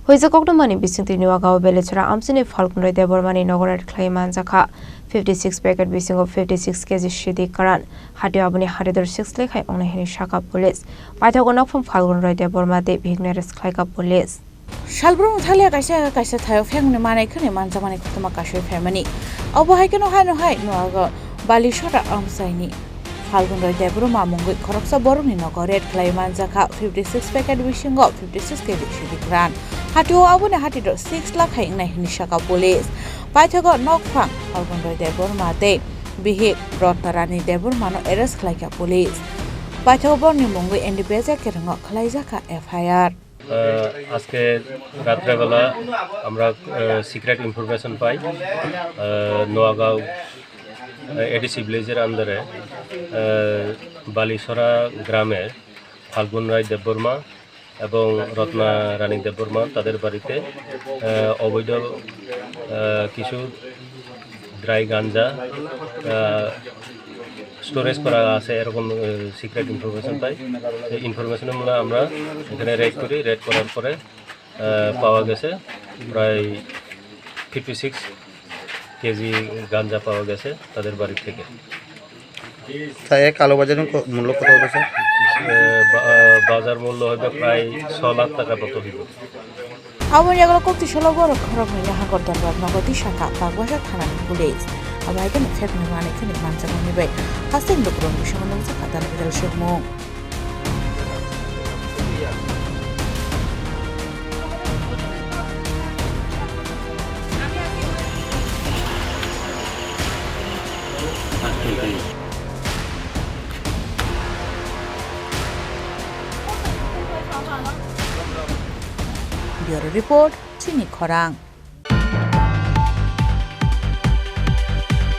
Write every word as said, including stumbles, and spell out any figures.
Huijak koktwmani bisingtwi Noagaon Balichora amchaini Phalgun Roy Debbarmani nogo raid khlai manjakha fifty six packet bisingo fifty six K G sidi kwran. Hatio aboni hatidor six lekhai wngnai hwnwi sakha police. Paithago nokphang Phalgun Roy Debbarma tei bihikno arrest khlaikha police. Salbrum thalia kaisa kaisa thaio phengni manai khwni manjakmani koktwma kasui phaimani. Obo hai kheno haino hai Noaga Balichora amchaini Phalgun Roy Debbarma mungwi khoroksa borokni nogo raid khlai manjakha fifty six packet bisingo fifty six K G sidi kwran. Hatio aboni hatidor six lakh hai wngnai hwnwi sakha police. Paithago nokphang Phalgun Roy Debbarma tei bihik Ratna Rani Debbarmano arrest khlaikha police. Paithago borokni mungwi N D P S A kwrwngo khlaijakha F I R. আহ, আজকে রাত্রেবেলা আমরা, আহ, secret information পাই, আহ, নোয়াগাঁও, আহ, এডিসি ভিলেজের আন্ডারে, আহ, বালিসরা গ্রামের ফাল্গুন রায় দেববর্মা এবং রত্না রানী দেববর্মা তাদের বাড়িতে, আহ, অবৈধ, আহ, কিছু ড্রাই গাঞ্জা, আহ, স্টোরেজ করা আছে, এরকম, আহ, সিক্রেট ইনফরমেশন পাই। এই ইনফরমেশনের মূলে আমরা এখানে রেড করি। রেড করার পরে, আহ, পাওয়া গেছে প্রায় ফিফটি সিক্স কেজি গাঞ্জা পাওয়া গেছে তাদের বাড়ি থেকে। তা এই কালোবাজারের ক-, মূল্য কত হবে, স্যার? আহ, বা-, আহ, বাজার মূল্য হবে প্রায় ছ লাখ টাকার মতো হইব। Aboni yagulo kokti solo borok khoroknwi no Hagor Dorbar nogo twi sakha Bagbaja thanani police. Abo hai kheno pheknwi manwi khwnwi manjakmani bai haste lukurokni bisingo nukjakha dal bidal sukmung. Bureau Report, Chini Khorang.